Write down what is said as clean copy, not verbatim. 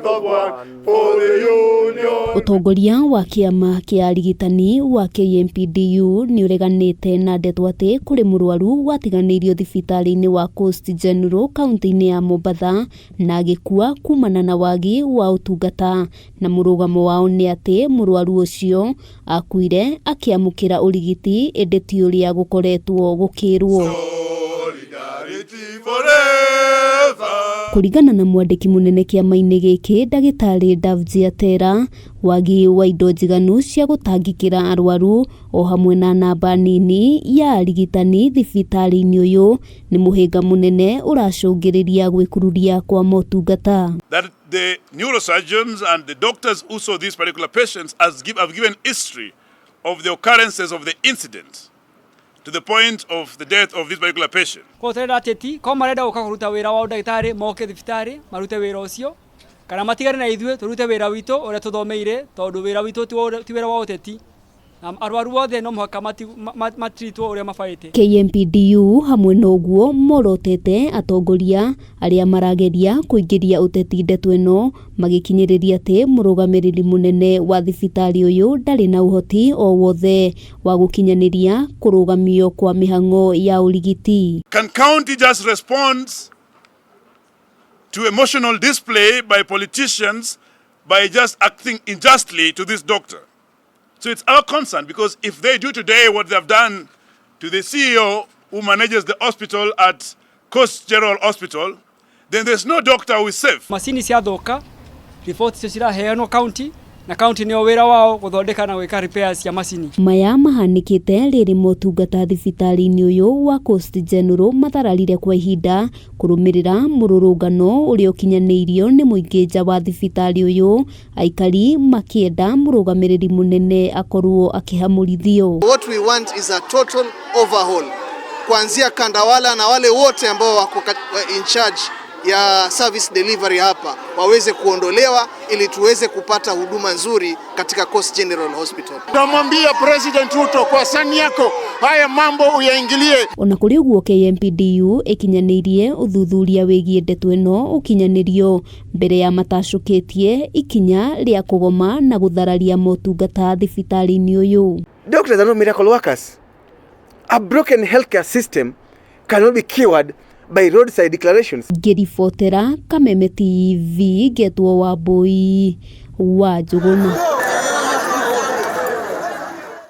of one for the union. Ũtongoria wa kĩama kĩa arigitani wa KMPDU nĩ ũreganĩte na ndeto atĩ kũrĩ mũrwaru watiganĩirio thibitarĩ-inĩ wa Coast General kaunti-inĩ ya Mombatha na agĩkua kumana na wagi wa ũtungata, na mũrũgamo wao nĩ atĩ mũrwaru ũcio akuire akĩamũkĩra ũrigiti ĩndĩ ti ũrĩa gũkoretwo gũkĩrwo. Solidarity forever. Kũringana na mwandĩki mũnene kĩama-inĩ gĩkĩ, ndagĩtarĩ Davji Atera, wagi wa indo njiganu cia gũtangĩkĩra arwaru o hamwe na namba nini ya arigitani thibitarĩ-inĩ ũyũ nĩ mũhĩnga mũnene ũracũngĩrĩria gwĩkururia kwa motungata. That the neurosurgeons and the doctors who saw these particular patients have given history of the occurrences of the incident to the point of the death of this particular patient. Koguo tũrenda ateti ko marenda gũka kũruta wĩra wa ũndagĩtarĩ moke thibitarĩ marute wĩra ũcio, kana matigane na ithuĩ tũrute wĩra witũ ũrĩa tũthomeire, tondũ wĩra witũ ti wĩra wa ũteti, na arwaru othe no mũhaka matritwo ũrĩa mabaĩte. KMPDU hamwe na ũguo morotete atongoria arĩa marageria kũingĩria ũteti ndeto ĩno, magĩkinyĩrĩria atĩ mũrũgamĩrĩri mũnene wa thibitarĩ ũyũ ndarĩ na ũhoti o wothe wa gũkinyanĩria kũrũgamio kwa mĩhang'o ya ũrigiti. Can county just respond to emotional display by politicians by just acting unjustly to this doctor? So it's our concern, because if they do today what they have done to the CEO who manages the hospital at Coast General Hospital, then there's no doctor who is safe. Macini ciathũka, riboti icio ciraheanwo county, na county nĩo wĩra wao gũthondeka na gwĩka repairs cia macini. Maya mahanĩkĩte rĩrĩ motungata thibitarĩ-inĩ ũyũ wa Coast General mathararire kwa ihinda kũrũmĩrĩra mũrũrũngano ũrĩa ũkinyanĩirio nĩ mũingĩ nja wa thibitarĩ ũyũ, aikari makĩenda mũrũgamĩrĩri mũnene akorwo akĩhamũrithio. What we want is a total overhaul kuanzia Kandawala na wale wote ambao wako in charge ya service delivery hapa waweze kuondolewa ili tuweze kupata huduma nzuri katika Coast General Hospital. Tunamwambia President Ruto, kwa sani yako haya mambo uyaingilie. Ona kũrĩ ũguo, KMPDU ĩkinyanĩirie ũthuthuria wĩgiĩ ndeto ĩno ũkinyanĩrio mbere ya matacũkĩtie ikinya rĩa kũgoma na gũthararia motungata thibitarĩ-inĩ ũyũ. Doctors are not miracle workers. A broken healthcare system cannot be cured by roadside declarations. Ngĩribotera Kameme TV, ngetwo Wambui wa Njũgũna.